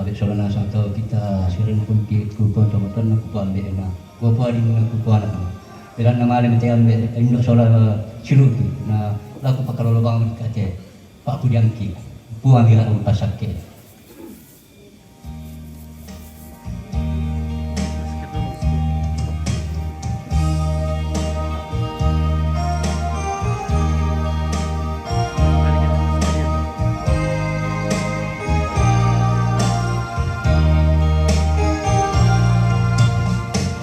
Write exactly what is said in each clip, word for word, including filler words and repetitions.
Ambe' sola nasang to kita sireng pungki ku poto moton na ku ambe' na ku ambe' na. Belan na male mete ambe' indo sola silutu na laku pakalolo bang kate. Pak Pudiangki, puang ila umpasake.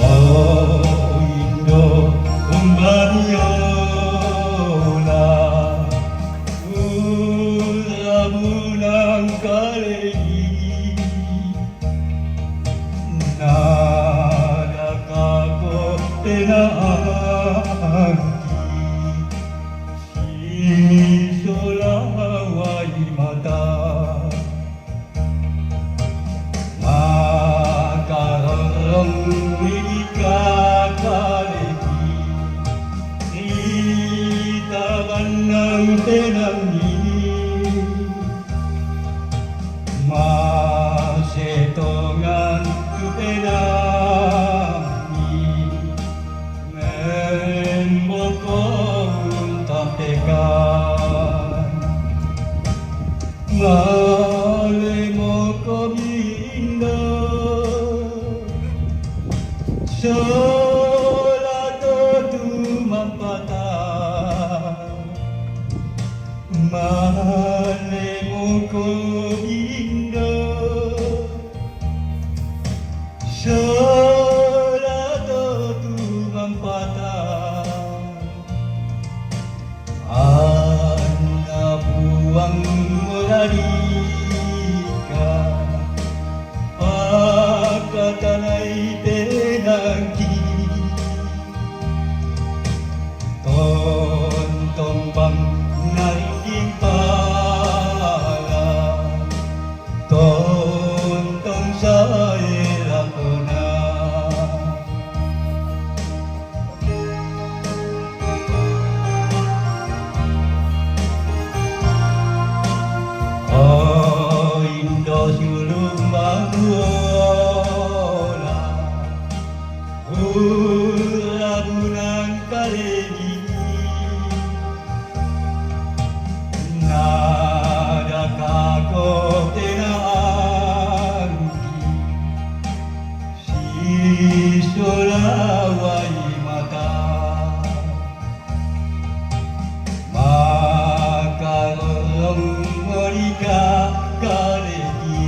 Oindo umbaniola uramunang kalei. Nadakako tenangki sisola wai mata. Makarorong ika kaleki ita bannang tenangki. Masetongan tu tenangki. Membokon tampekang. Male moko mindo. Sola to tumampata. Male moko mindo. Sola to tumampata. Anna puang molalika. Pakatanai tenangki. Tontong bang narinding pala. Tontong sae lakona. O indo siulung banguola. Uramunang kaleni. Nadakako tenangki sisola wai mata. Makarorong monika kaleki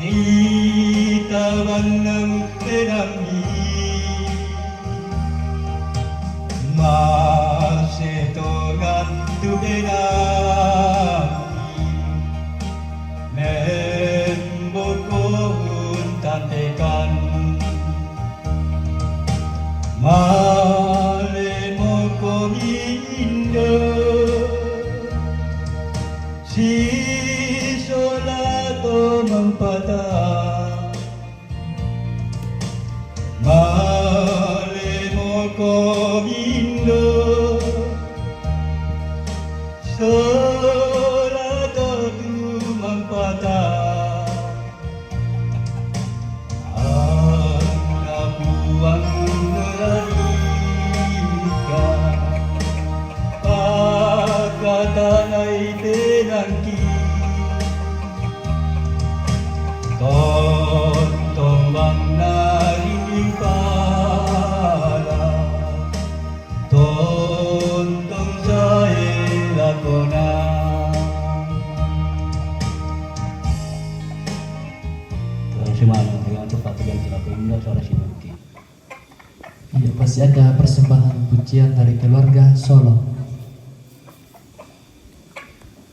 ita bannang tenangki. Masetongan tu tenangki. Membokon tantekan. Male moko mindo. Sisola to mampata. Male moko mindo. Sola to tumampata. Anna puang molalika. Pakatanai tenangki. Tontong bang narinding pala. Tontong sae lakona. Terus mana yang cepat yang tidak pindah suara si Bukti. Iya, masih ada persembahan pujian dari keluarga Solo.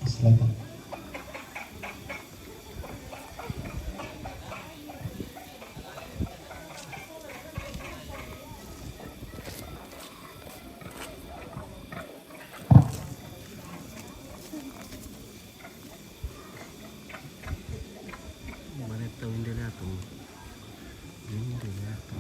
Silakan. Mana tahu ini dia tu. Ini dia tu.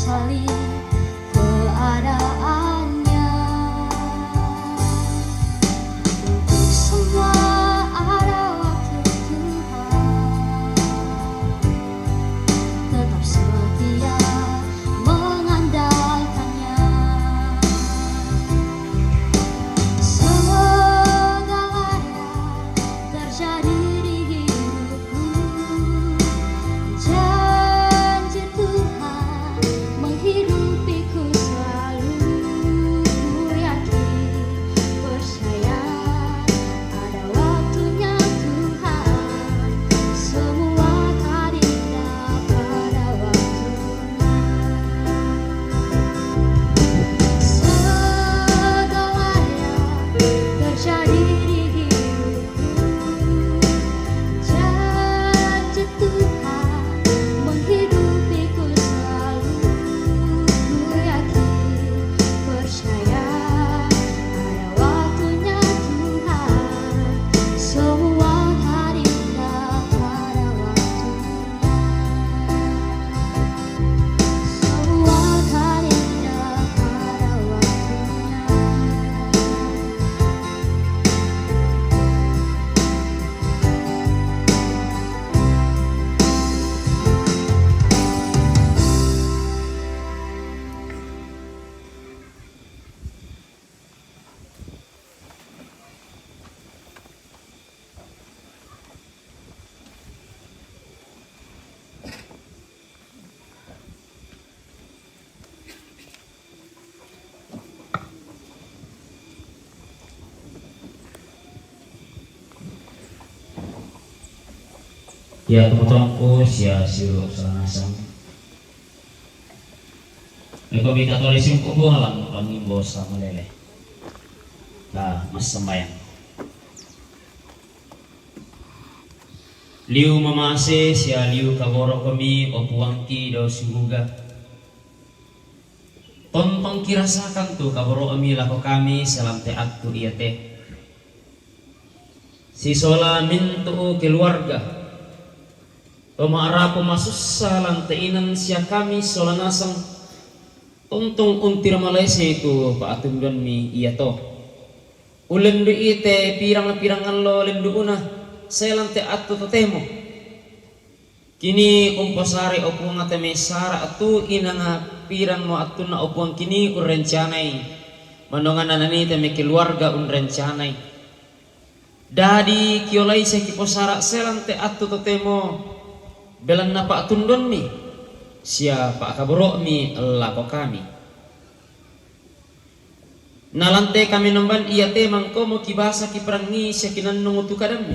Sali keadaannya. Untuk semua ada waktu Tuhan. Tetap setia mengandalkannya. Segala yang terjadi di hidupku, janji Tuhan menghidupiku selalu. Ku yakin, percaya, ada waktunya Tuhan, semua akan indah pada waktunya. Segala yang terjadi di hidupku, janji Tuhan menghidupiku selalu. Ku yakin, percaya, ada waktunya Tuhan, semua akan indah pada waktunya. Semua akan indah pada waktunya. Ya, tomatuangku sia siulu' Salanasan. Eko mita tolisi ungkupu lan pangimbo samalele. Ta massambayang. Liu mamase sia liu kaboro' kami, o Puangki dao suruga. Tontongki rasakan tu kaboro'mi lako kami selante attu iate. Sisola mintu'u keluarga to ma'rapu masussa lan te inan sia kami sola nasang, tontong untiro malesei tu pa'tunduammi iato. Ullendu'i te pirang-pirang allo lendu'una selante attu totemo. Kini umposare, o Puang, te mai sara' tu inanga pirangmo attunna, o Puang, kini urrencanai, mannonganna nanii te mai keluarga unrencanai. Dadi kiolai sia kiposara' selante attu totemo, belanna pa'tunduammi sia pa'kaboro'mi lako kami. Nalante kami namban iate mangkomo kibasa kiperangi sia kinannung tu kadammi.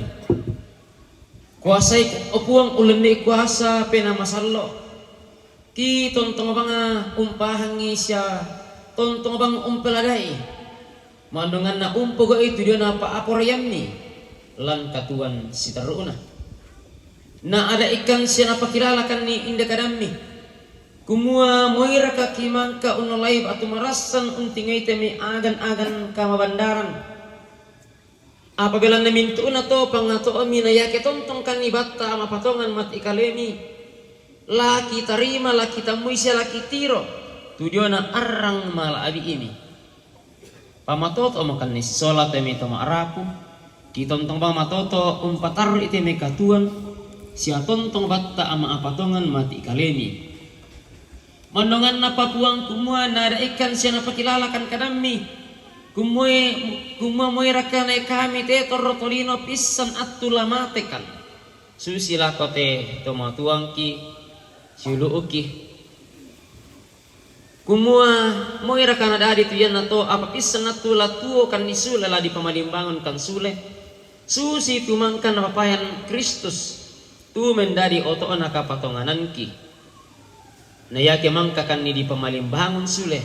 Kuasai, o Puang, ullendu'i kuasa Penaa Masallo'. Ki tontong banga umpahangi sia tontong bang umpelada'i. Mannonganna umpogau'i tu diona pa'aporaiammi lan katuoan siterru'na. Naada' ikkan sia napakilalakanni inde kadammi, kumua moiraka ki mangka unnollai ba'tu marassan untingoi te mai agan-agan kamabandaran. Apa belanna mintu'na to pangato'mi na iake tontongkanni batta ama patongan mati kalemi, la kitarima, la kitammui sia la kitiro tu diona arrang mala'bi'imi. Pamatoto'mokanni sisola te mai to ma'rapu, ki tontong bang matoto' umpatarru'i te mai katuoan sia tontong batta ama apatongan mati kalemi. Mannonganna pa Puang kumua naada' ikkan sia napakilalakan kadammi, kumua, kumua moiraka nai kami te torro tolino pissan attu la matekan, susi lako te tomatuangki siulu'ki. Kumua moiraka nadadi tu iannato apa pissan attu la tuokanni sule la dipamalimbangunkan sule, susi tu mangka napapayan Kristus tu mendadi oto'na kapatongananki. Na iake mangkakanni dipamalimbangun sule,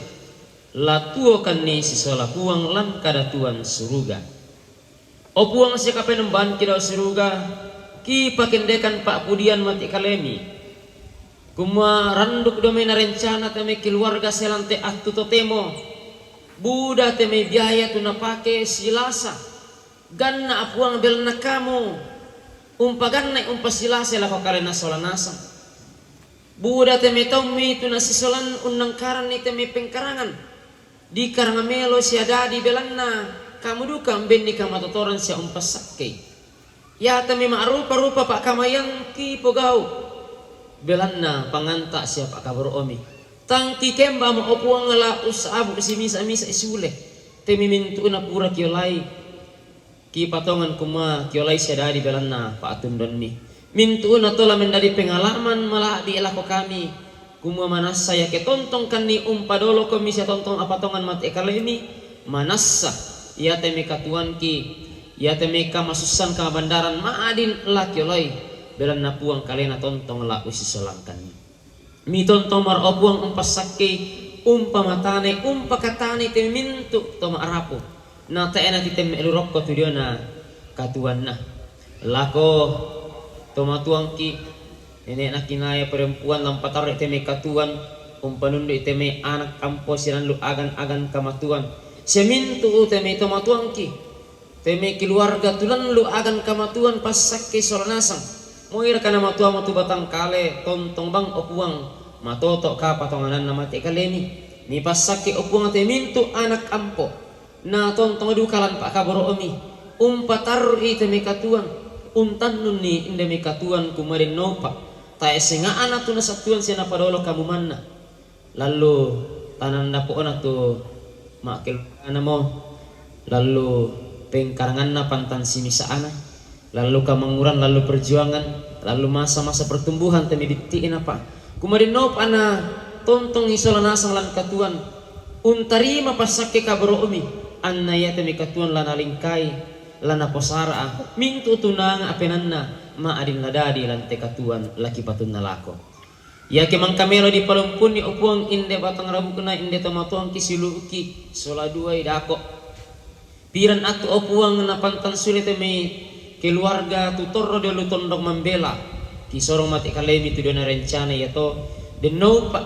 la tuokanni sisola Puang lan kadatuan suruga. O Puang sia Kapenombanki dao suruga, kipakendekan pa'pudian mati kalemi. Kumua randuk dio mai narencana te mai keluarga selante attu totemo, buda te mai biaya tu napake silasa. Ganna, a Puang, belanna Kamu umpaganna'i umpasilasai lako kalena sola nasang. Buda te me taummi tu nasisolan unnangkaranni te me pengkarangan. Dikarang melo sia dadi belanna, kamu duka mbenni kamatotoran sia umpassakkei. Iya te me ma'rupa-rupa pakkamayangki pogau, belanna panganta sia pakkaburu'mi. Tang kikemba mo, o Puang, la ussabu simisa-misa isule. Te me mintu'na pura kiolai. Kipatongan kumua kiolai sia dadi belanna pa'tundonni. Mintu'na to la mendadi pengalaman mala'bi lako kami, kumua manassa iake tontongkanni umpadolokomi sia tontong apatongan mate kalemi, manassa iate me katuanki, iate me kamasussan kamabandaran ma'din la kiolai, belanna Puang kalena tontong la usisolangkanni. Mitontong mara, o Puang, umpassakkei, umpamatanai, umpakatanai te mintu to ma'rapu. Na te'na titemme lu rokko tu diona katuanna. Lako tomatuangki, nene'na kinaya perempuan, la umpatarru'i te mai katuan, umpanundu'i te mai anak ampo silaleng agan-agan kamatuan. Sia mintu te mai tomatuangki, te mai keluarga tu laleng agan kamatuan, passakke sola nasang. Moiraka namatuamu tu batang kale, tontong bang, o Puang, matoto ka patongananna mate kalemi. Mipassakke, o Puang, te mintu anak ampo. Na tontong duka lan pakkaburu'mi, umpatarru'i te mai katuan, untannunni inde mai katuan kumua den naupa, tae senga'na tu nasattuan sia napadolo kamu manna. Lallu tanang dapo'na tu ma'keluarganamo, lallu pengkaranganna pantang simisa'na, lallu kamanguran, lallu perjuangan, lallu masa-masa pertumbuhan te mai bitti'na pa. Kumua den naupa na tontong isola nasang lan katuan, untarima passakke kaburu'mi, anna iate mai katuan la nalingkai, la naposara'a, mintu tunanga apenanna, ma'din la dadi lan te katuan la kipatunna lako. Iake mangka melo dipalumpunni, o Puang, inde batang rabukna, inde tomatuangki siulu'ki, sola duai dako. Piran attu, o Puang, napantang sule te mai keluarga tu torro diolo tondok mambela. Kisorong mate kalemi tu diona rencana iato, den naupa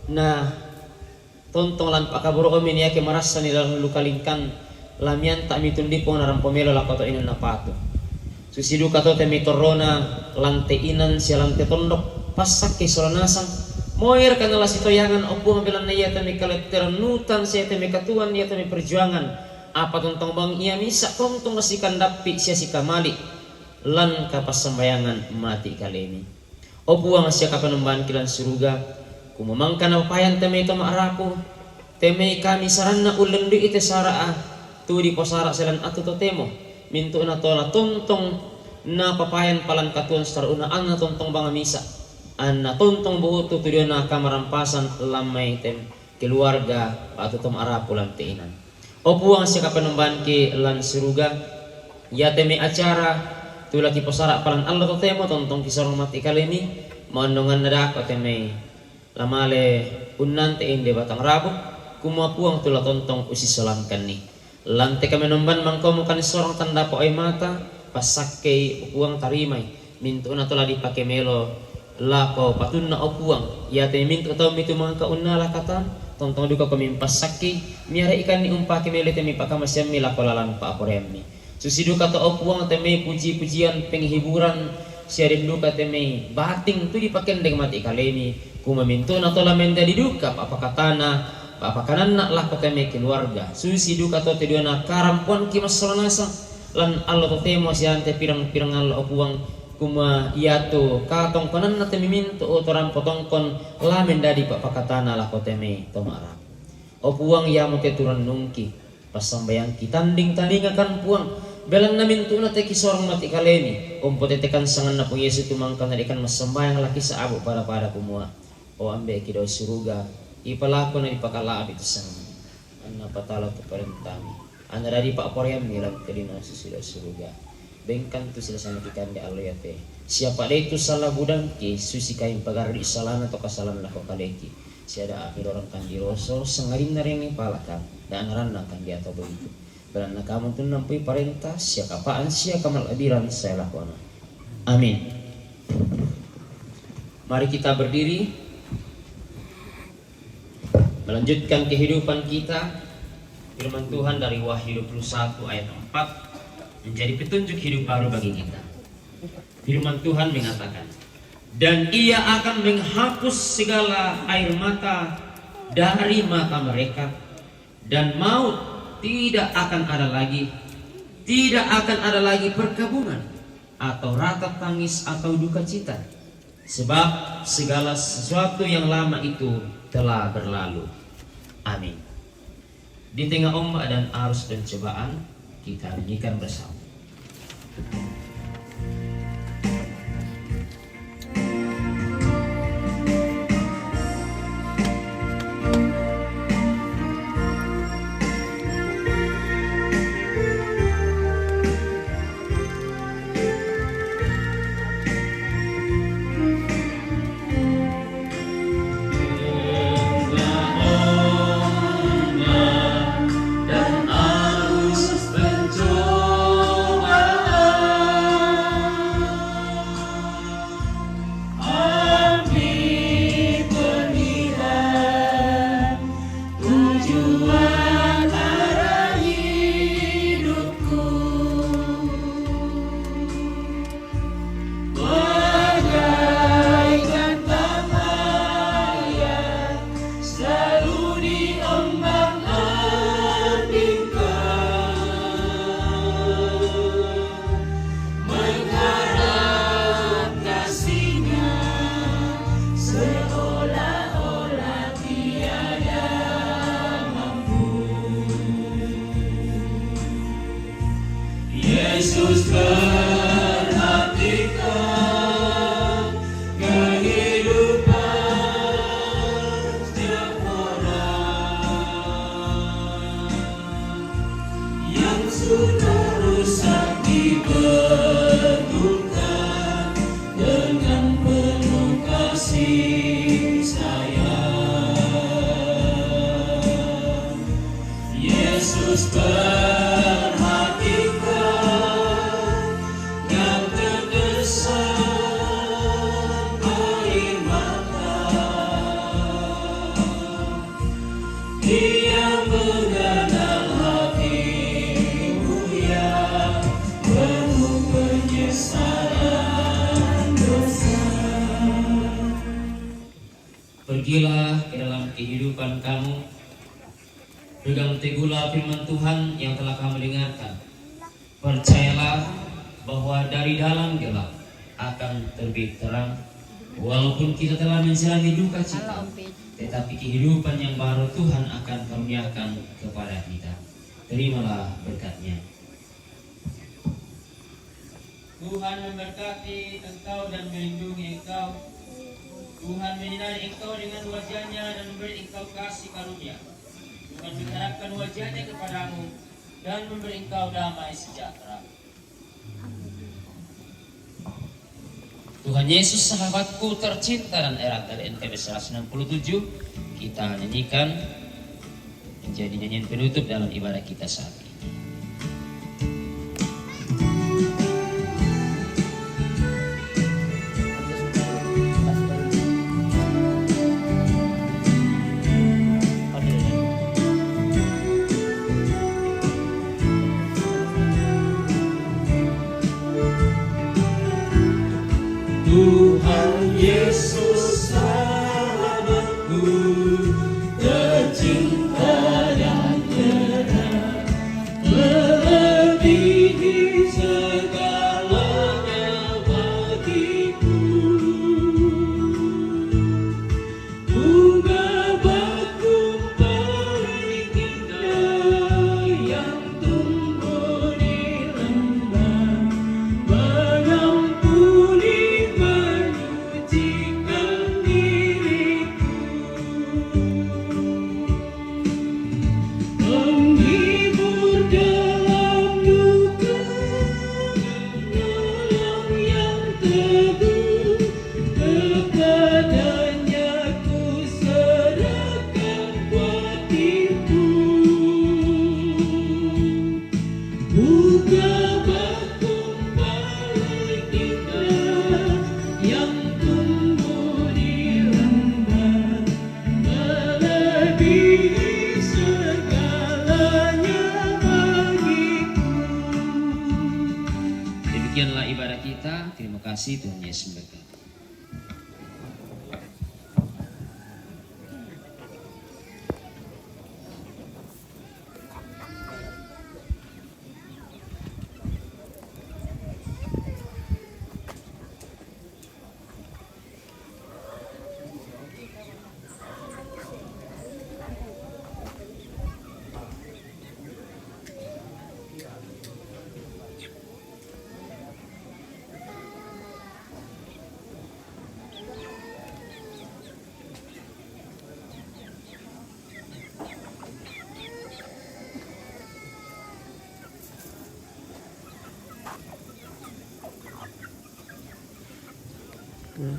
na tontong lan pakkaburu'mi, iake marassani laleng luka lingkan, la mianta'mi tundi Puang narampo melo lako to inan napatu. Susi duka to te mai torrona lan te inan sia lan te tondok, passakke sola nasang. Moiraka nala sitoyangan, o Puang, belanna iate mai kaletterannutan sia iate mai katuan, iate mai perjuangan. Apa tontong bang ia misa tontong sikandappi sia sikamali lan kapassambayangan mate kalemi. O Puang sia Kapenombanki lan suruga, kumua mangka napapayan te mai to ma'rapu, te mai kami saranna ullendu'i te sara'a, tu diposara sia lan attu totemo, mintu'na to la tontong napapayan palan katuan sitaru'na anna tontong bang misa, anna tontong bu'tu tu diona kamarampasan lan mai te keluarga atau to ma'rapu lan te inan. O Puang sia Kapenombanki lan suruga, iate mai acara tu la kiposara palan allo totemo tontong kisorong mate kalemi, maonnonganna dako te mai la male unnante inde batang rabuk, kumua Puang tu la tontong usisolangkanni. Lan te kamenomban mangkomu kanisorong tandapo ai mata, passakkei, o Puang, tarimai. Mintu'na to la dipake melo lako patunna, o Puang, iate mintu taummi tu mangka unnala katan, tontong duka komi mpassakkei, miara ikanni umpake melo te mai pakamaseammi lako lalan pa'poraiammi. Susi duka to, o Puang, te mai puji-pujian penghiburan, sia den duka te mai bating tu dipakendeng mate kalemi, kumua mintu'na to la mendadi duka pa'pakatana, pa'pakananna lako te mai keluarga. Susi duka to te diona karampoangki massola nasang, lan allo totemo siante pirang-pirang allo, o Puang, kumua iatu katongkonanna te mai mintu to rampo tongkon la mendadi pa'pakatana lako te mai to ma'rapu. O Puang, iamo te tu rannungki, passambayangki, tanding-tandingakan, Puang, belanna mintu'na te kisorong mate kalemi, umpotetekan sanganna Puang Yesu tu mangka nadekan massambayang la kisa'bu pada-pada kumua, O Ambe'ki dao suruga, ipalako na dipakala'bi tu sanganna. Anna patala tu parentami. Anna dadi pa'poraiammi lan te lino susi dao suruga. Bengkan tu silasanaki kande allo iate. Siapa de tu sala budangki, susi kayu pagarri salana to kasalan lako kaleki. Sia da' milorang kandi roso, sangadinna rengngi palakang, da' narannang kandi atau begitu. Belanna kamu tu nampui parenta, sia kapa'an, sia kamala'biran, sia lakona. Amin. Mari kita berdiri, melanjutkan kehidupan kita. Firman Tuhan dari Wahyu dua puluh satu ayat empat menjadi petunjuk hidup baru bagi kita. Firman Tuhan mengatakan, Dan Ia akan menghapus segala air mata dari mata mereka, dan maut tidak akan ada lagi, tidak akan ada lagi perkabungan, atau ratap tangis, atau duka cita, sebab segala sesuatu yang lama itu telah berlalu. Amin. Di tengah ombak dan arus pencobaan, kita renungkan bersama. Yesus perhatikan kehidupan setiap orang yang sudah rusak dibetulkan dengan penuh kasih sayang. Yesus perhatikan yang terdesak air mata. Dia mengenal hatimu yang penuh penyesalan dosa. Pergilah ke dalam kehidupan kamu, pegang teguhlah firman Tuhan yang telah kamu dengarkan. Percayalah bahwa dari dalam gelap akan terbit terang. Walaupun kita telah menjalani duka cita, tetapi kehidupan yang baru Tuhan akan karuniakan kepada kita. Terimalah berkat-Nya. Tuhan memberkati engkau dan melindungi engkau. Tuhan menyinari engkau dengan wajah-Nya dan memberi engkau kasih karunia. Tuhan mengarahkan wajah-Nya kepadamu dan memberi engkau damai sejahtera. Tuhan Yesus, sahabatku tercinta dan erat, dari N K B seratus enam puluh tujuh, kita nyanyikan menjadi nyanyian penutup dalam ibadah kita saat ini. Tuhan Yesus, sahabatku tercinta dan erat, melebihi segalanya bagiku. Bunga bakung paling indah yang tumbuh di lembah, mengampuni, menyucikan diriku. Menghibur dalam duka, menolong yang teduh, kepadanya ku serahkan hatiku. Bunga bakung paling indah yang tumbuh di lembah, melebihi segalanya bagiku. Demikianlah ibadah kita. Terima kasih, Tuhan Yesus memberkati. Terima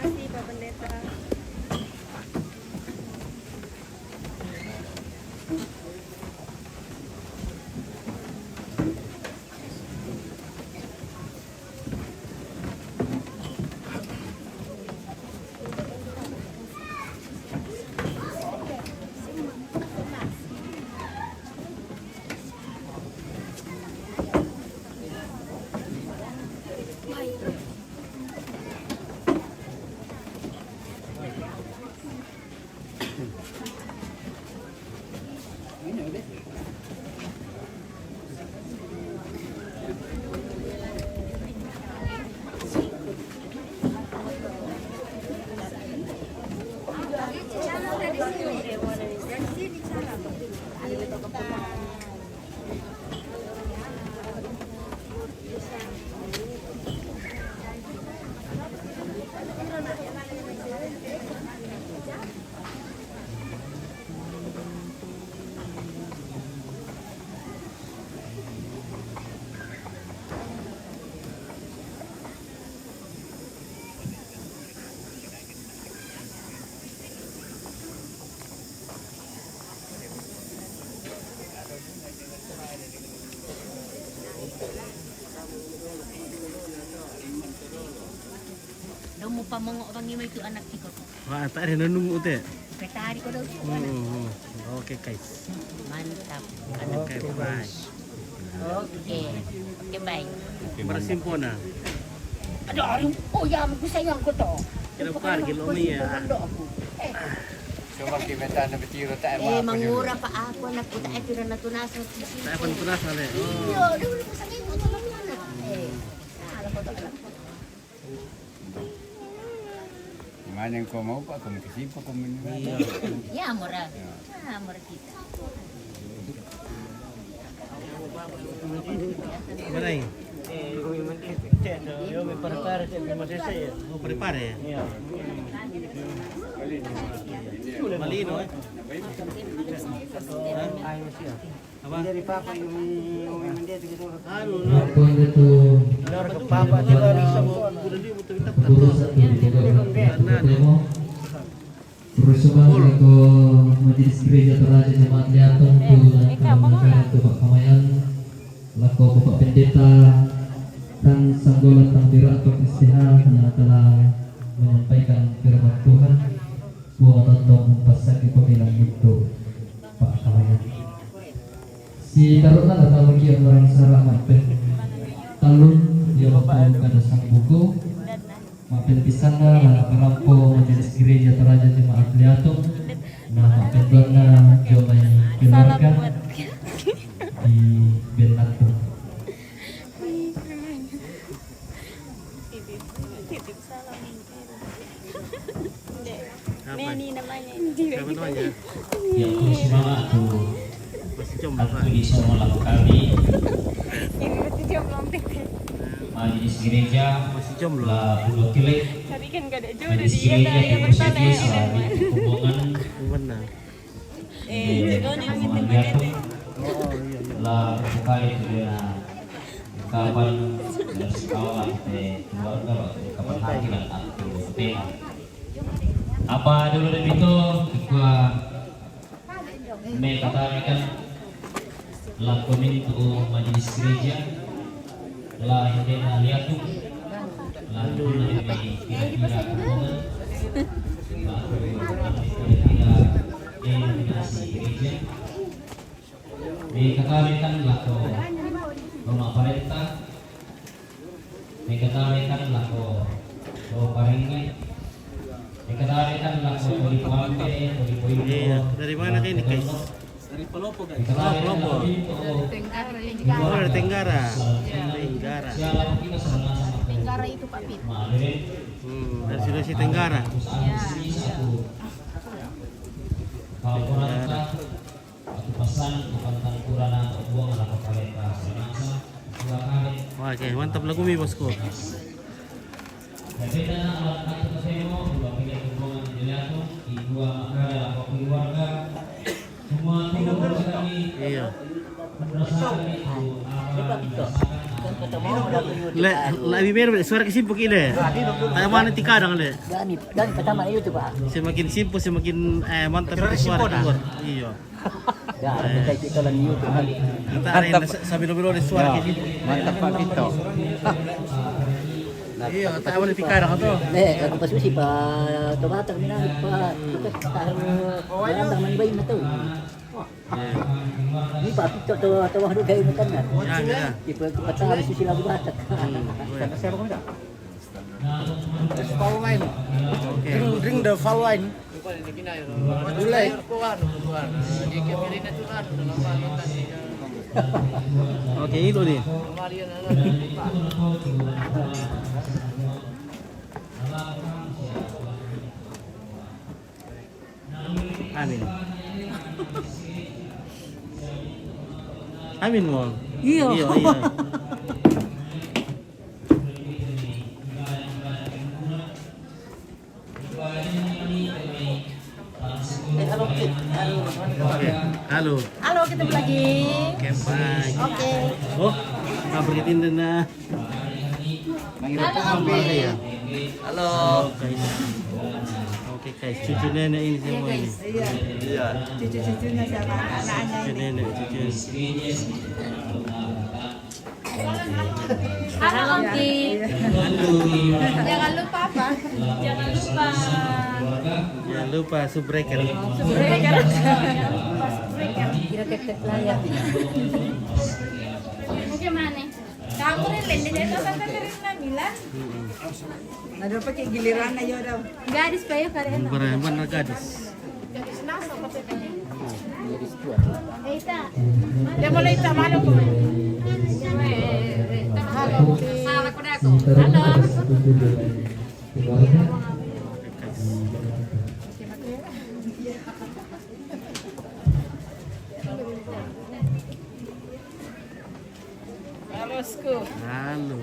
kasih, Pak Pendeta. Dong mo pa mga orang ini itu anak kita. Wah, tak ada nanu mo te. Petari ko daw. Oh, oh, oh. Okay, guys. Mantap. Okay, bye. Okay. Okay, bye. Marasimpo na. Aduh, aduh. Oh, ya, aku sayang ko to. Kira ko par, gilo mo iya. Eh. Coba kita na bitiro tayo. Eh, mga mangura pa ako, nagpunta, eh, tira na tunasan. Tayo pa tunasan, eh. Iyo, daw mo sa mo. Mana yang kau mau, Pak? Kau mau ke siapa kau minum? Iya. Ya, murah. Ya. Ah, murah kita. Mana ini? Yo me preparo, se me mosese. Oh, prepare. Ya. Malino, eh. Hah? Apa? Dari papa yung, yung, yung mandito gitu. Ano, no? Apa itu? Dari papa, di ba, sa bulan di mo ito itatap. Puro sa tubig, di ba? Ano, no? Terus semangat ko Majelis Gereja Toraja Jemaat Liatong, Tuhan, Tuhan, Tuhan, Pak Kamayan, laku Bapak Pendeta, dan Sanggola Tambira atau S T H yang telah menyampaikan firman Tuhan. Puang Tontong Pasaki Pamilang Mutu, Pak Kamayan. Si taruna na tama kia orang sara mapen talun dia waktu kada sang buku. Mapen pisana na parampo Majelis Gereja Toraja Jemaat Liatung. Na mapen dona jomai keluarga di Benatung. Apa? Neni namanya. Siapa namanya? Ya, terus mana tuh? Masih jomblo, Pak. Aku di sono lalu kami. Ini masih jomblo, Tete. Majelis gereja. Masih jomblo. La Pulau Kelek. Tadi kan gak ada jodoh. Majelis dia, gereja yang di bertanya Sigi, ya, saat di Kumbongan. Benar. Eh, itu kan yang kita. La Pulau Kelek itu dia. Kapan dari sekolah, eh, keluarga, kapan hati dan aku tema. Apa dulu demi itu, ketua me katakan la komento majelis gereja, la hindena liatu, la hindena me kira-kira hubungan, la kira-kira gereja, me katakan la ko rumah parenta, Mekatare kan lako, ko parengnge. Mekatare kan lako, ko di Pampe, ko di Poindo. Iya, dari mana ke ini, guys? Dari Palopo, guys. Mekatare kan Palopo. Lako pinto. Dari Tenggara. Oh, dari Tenggara. Iya. Tenggara. Siapa kita sama-sama. Tenggara itu, Pak Pit. Madre. Hmm, dari Sulawesi Tenggara. Iya. Kalau orang Tenggara. Aku pasang, aku pantang kurang, aku buang, aku pakai pas, masa, dua kali. Wah, oke, mantap lagu mi, bosku. Tapi dah nak alat aku ketemu, dua kali aku buang, jadi aku, di dua makanya, aku keluarga, semua turun sekali. Iya. Merasakan itu, apa, dirasakan, apa. Le, lebih biar suara ke simpuk ini. Kayak mana ti kadang, le? Dan, dan pertama itu, Pak. Semakin simpuk, semakin, eh, mantap suara keluar. Iya. Ya, kita, kita lang YouTube kan. Kita ada yang sa-, sambil-sambil ada suara kayak gitu. Mantap, Pak Vito. Iya, tak boleh tikar atau? Eh, aku pas usi, Pak, tomato, minang, Pak. Kita taruh, barang, barang, mani bayi, matu. Ini, Pak Vito, to, to, waduh, kayak gitu kan, kan? Ya, ya. Tipe, tipe tahu, susi lagu Batak. Hmm, boleh. Kata siapa kau minta? It's foul line. Okay. Drink, drink the foul line. Gulai. Okay, itu dia. Amin. Amin mo. Iyo. Iyo, iyo. Eh, halo, Kit. Halo. Oke, halo. Halo, ketemu lagi. Oke, bye. Oke. Oh, apa kita ini na? Halo. Halo, guys. Oke, guys, cucu nenek ini semua ini. Iya. Cucu-cucunya sama anak-anaknya ini. Cucu nenek, cucu. Halo, Om Ki. Jangan lupa apa? Jangan lupa. Jangan lupa subscribe. Subscribe. Jangan lupa subscribe. Kira tek-tek layar. Mungkin mana? Kamu ni lende dia tak sampai ke Rina bilang. Ada pakai giliran aja dah. Gadis payo kare na. Bereman na gadis. Dia mulai sama lo. Sama ko dako. Halo. Ada satu video dari keluarga di Jakarta. Halo, Sku. Halo.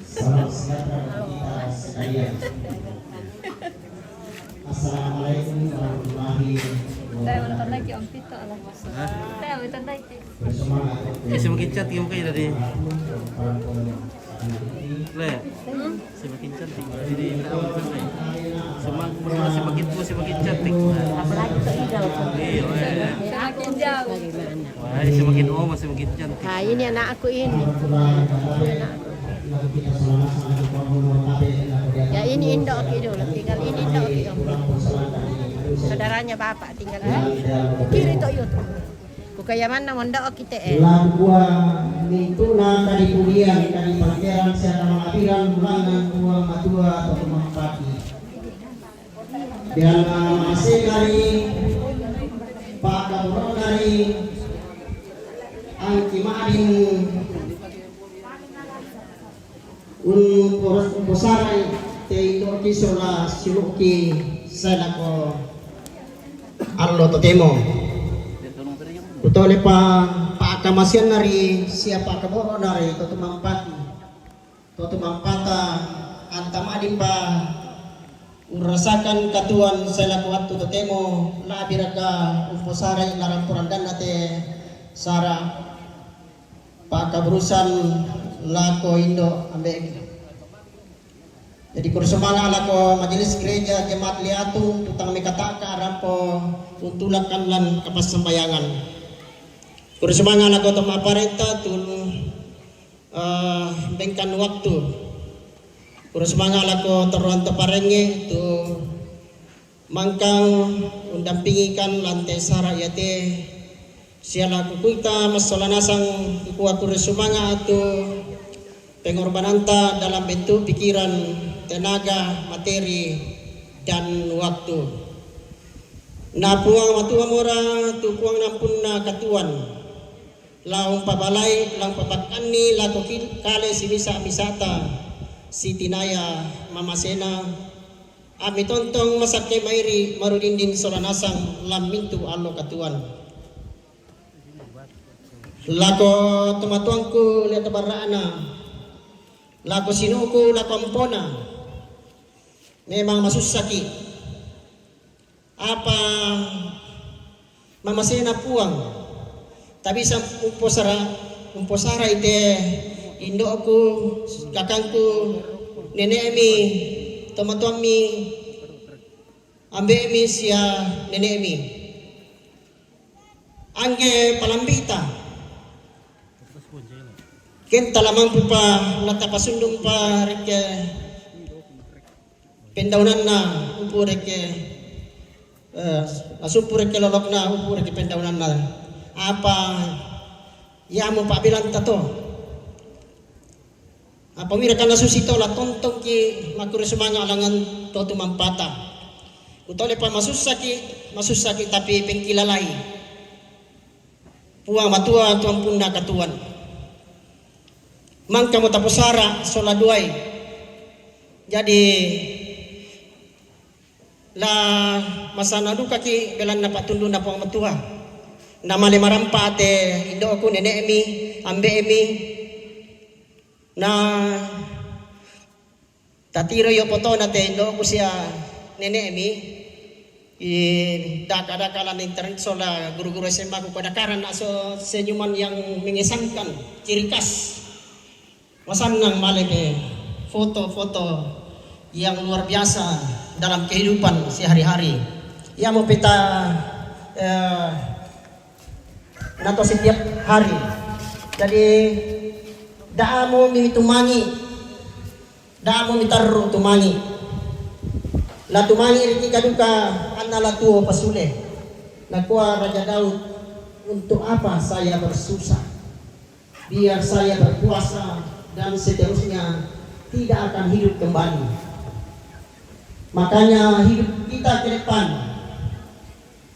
Salam sejahtera bagi kita sekalian. Assalamualaikum warahmatullahi wabarakatuh. Saya udah tanda ki Om Pito lah. Hah? Saya udah tanda ki. Bersemangat. Eh, semakin cantik mukanya tadi. Le, semakin cantik. Jadi, tahu kan, Le? Semakin, semakin tua, semakin cantik. Apalagi ke Idol. Iya, Le. Semakin jauh. Bagaimana? Wah, semakin oma, semakin cantik. Nah, ini anak aku ini. Ini anak aku. Ya, ini indok aku dulu. Tinggal ini indok aku. Saudaranya bapak tinggal ini. Kiri tok iyo tu. Bukan yang mana mondok kita, eh. Labuan mintuna tadi pulian, tadi pangeran, siapa malabiran, bulangan, buang matua, atau tumang pati. Bilang masih kari, Pak Kapolres kari, angki mading, un poros, un posarai, te ito ki sola siluki, selako allo totemo. Utole pa, pa kamasian nari, siapa kaboro nari, to tumampati. To tumampata, anta madimba, urasakan katuan selaku waktu totemo, labiraka umposarai larampuran dan nate sara pakaburusan lako indo ambe. Jadi, kurusumanga lako majelis gereja jemaat liatu, tutang mekataka rampo untulakan lan kapassambayangan. Kurusumanga lako to maparenta tulu eh, bengkan waktu. Kurusumanga lako toruan to parenge tu mangkang undampingikan lante sara iate siala kukuita massola nasang kukua kurusumanga tu pengorbananta dalam bentuk pikiran, tenaga, materi, dan waktu. Na Puang matua mora tu Puang nampunna katuan. Lao umpabalai, lao umpapakkanni lako ki-, kale simisa-misata, sitinaya mamasena, ami tontong masakke mairi marudindin sola nasang lammintu allo katuan. Lako tomatuangku, lako barra'na, lako sinuku, lako ampona, memang masussaki. Apa mamasena Puang, tabisa umposara, umposarai te indo'ku, kakangku, nene'mi, tomatoammi, ambe'mi sia nene'mi. Angge palambi'ta. Kenta la mampupa, la tapasundungpa rekke pendaunanna, upu rekke, eh, asuppu rekke lolokna, upu rekke pendaunanna. Apa iamo pa'belanta to? Apa mira kana susi to la tontongki makkuro sumanga langngan to tumampata. Utole pa masussaki, masussaki tapi pengkilalai. Puang Matua tu ampunna katuan. Mangkamo taposara sola duai. Jadi, la masana dukaki belanna pattundunna Puang Matua. Namale marampa ate indo'ku, nene'mi, ambe'mi. Na tatiro iyo fotona te indo'ku sia nene'mi, i daka-daka lan internet sola guru-guru S M A ku, pada karena so senyuman yang mengesankan, ciri khas. Masannang male ke foto-foto yang luar biasa dalam kehidupan sehari-hari. Iamo peta, eh, nato setiap hari. Jadi, da'amo mitumangi, da'amo mitarru tumangi. La tumangi riki kaduka anna la tuo pasule. Nakua Raja Daud, "Untuk apa saya bersusah? Biar saya berpuasa dan seterusnya tidak akan hidup kembali." Makanya hidup kita ke depan,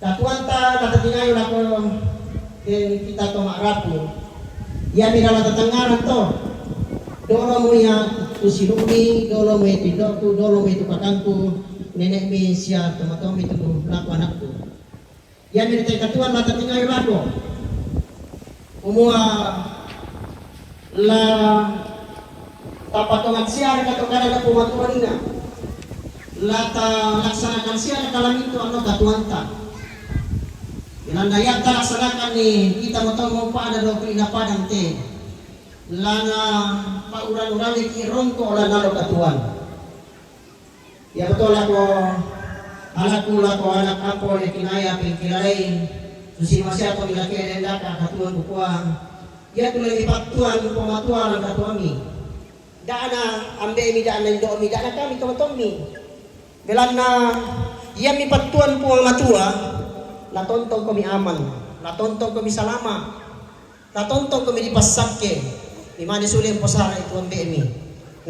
katuanta natatingayo lako den kita to ma'rapu, Iami lala tatangngarang to. Dolo mo iya tu silu'mi, dolo mo iya tu indo'ku, dolo mo iya tu kakangku, nene'mi sia tomatoami tu laku anakku. Iami ri te katuoa la tatingayo lako. Kumua la tapatongan siara kato kada la pomatuanna. La talaksanakan siara kala mintu allo katuoanta. Belanna iya talaksanakanni kita motongmo pada doku ina padang te. Lana pauran-urangiki rongko la nalo katuoan. Iya betul lako anakku, lako anak ampo le kinaya pengkilalai. Susi masiato milake dendaka katuoan kukua. Iya tu le mipattuan pomatuang katuoammi. Da'na ambe'mi, da'na indo'mi, da'na kami tomatoammi. Belanna iami pattuan Puang Matua, la tontongkomi aman, la tontongkomi salama, la tontongkomi dipassakke, mimani sule mposara itu ambe'mi.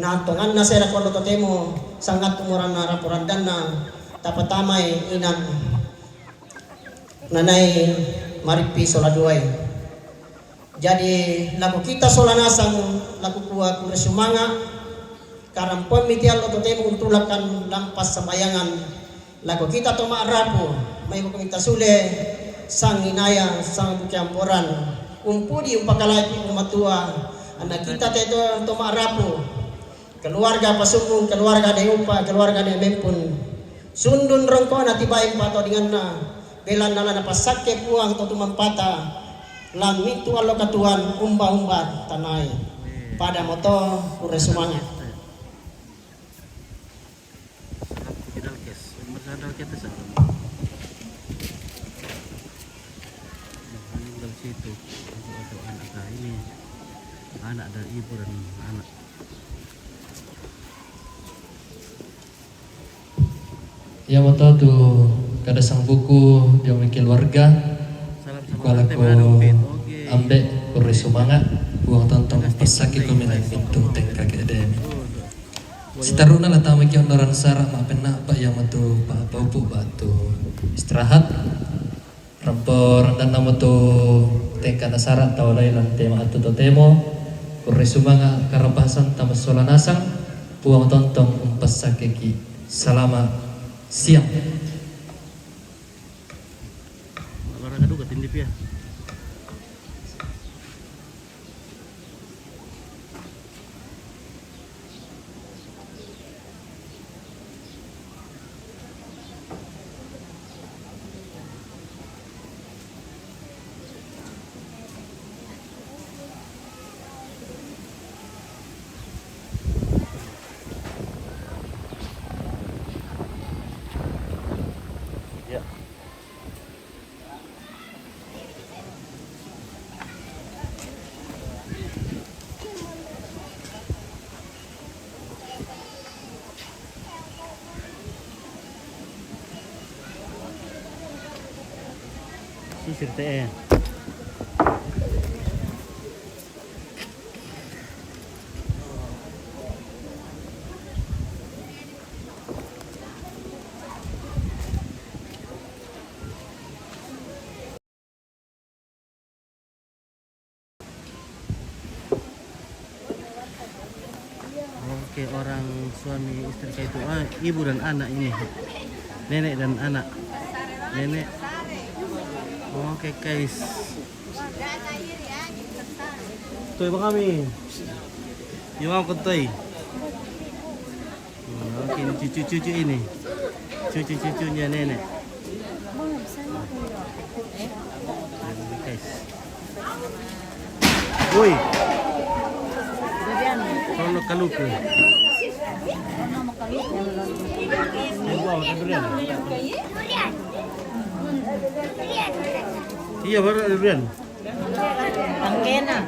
Na tonganna sera kono totemo sangattu moranna raporandanna tapatamai inan nanai marippi sola duai. Jadi, lako kita sola nasang, lako kua kure sumanga, karampoammi tiallo totemo untulakan lampa sambayangan, lako kita to ma'rapu, mai mako kita sule, sanginaya, sang buki amboran, umpudi umpakalai Puang Matua, anna kita te to, to ma'rapu, keluarga Pasumbung, keluarga Deupa, keluarga Demempun. Sundun rongkona tibae patodinganna, belanna la napassakke Puang to tumampata, lan mintu allo katuoan umba-umba tanai. Pada moto, kure sumanga. Dari situ, itu ada anak, nah, ini anak dari ibu dan anak. Iya moto tu kada sang buku dia memiliki keluarga. Salam sama kuala ate ko mana dompet. Oke. Ambe' kure sumanga', Puang tontong passakke komi lan mintu tengka ke'de'mi. Sitaru'na la tamaki onnoran sara' ma'penna'pa iya moto pa-, paupu' ba'tu istirahat. Rampo randanna moto tengka nasara' tau lain lan tema attu totemo, kure sumanga' karapasan tamassola nasang, Puang tontong umpassakkeki. Salama' siang. Olahraga duka tindip ya. Ya. Susir te, eh. Oke, orang suami istri kayak itu. Ah, ibu dan anak ini. Nenek dan anak. Nenek. Oke, guys. Tuh, Bang Ami. Gimana, Kutoy? Hmm, oke, ini cucu-cucu ini. Cucu-cucunya nenek. Guys. Woi. Sono kaluku. Ini buah durian. Iya, baru durian. Tangkena.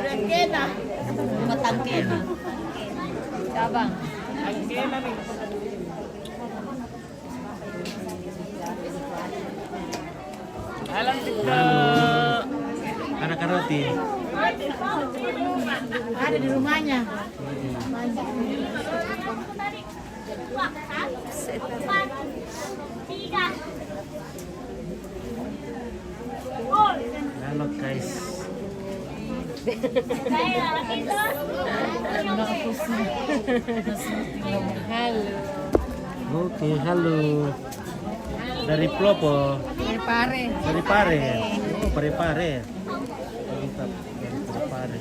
Tangkena. Rumah tangkena. Cabang. Halo. Ada karoti. Ada di rumahnya. Halo, guys. Halo. Oke, halo. Dari Plopo. Dari Pare. Dari Pare. Oh, Pare Pare. Kita dari Pare Pare.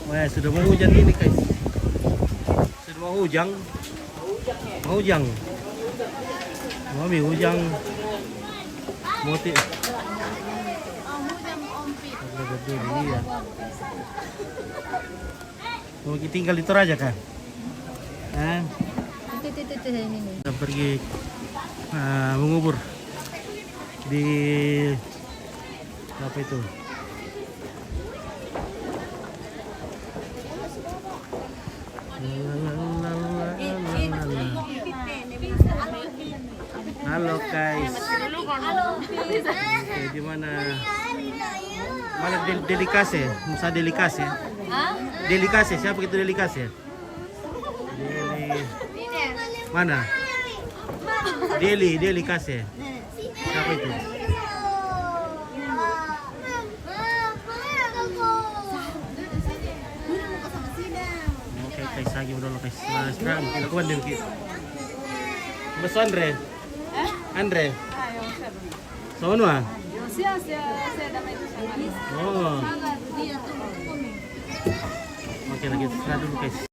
Wah, sudah mau hujan ini, guys. Sudah mau hujan. Mau hujan. Mami hujan. Moti. Ada gedung, iya. Mau kita tinggal di Toraja kah? Hah? Itu, itu, itu, itu, ini nih. Kita pergi, ah, mengubur di apa itu? Halo, guys. Oke, di mana? Mana Del Delikase? Musa Delikase? Delikase, siapa itu Delikase? Deli. Mana? Deli, Delikase. Siapa itu? Oke, guys, lagi udah lo, guys. Nah, sekarang kita kuat deh, Ki. Mas Andre. Andre. Sono ah. Oh. Oke, lagi istirahat dulu, guys.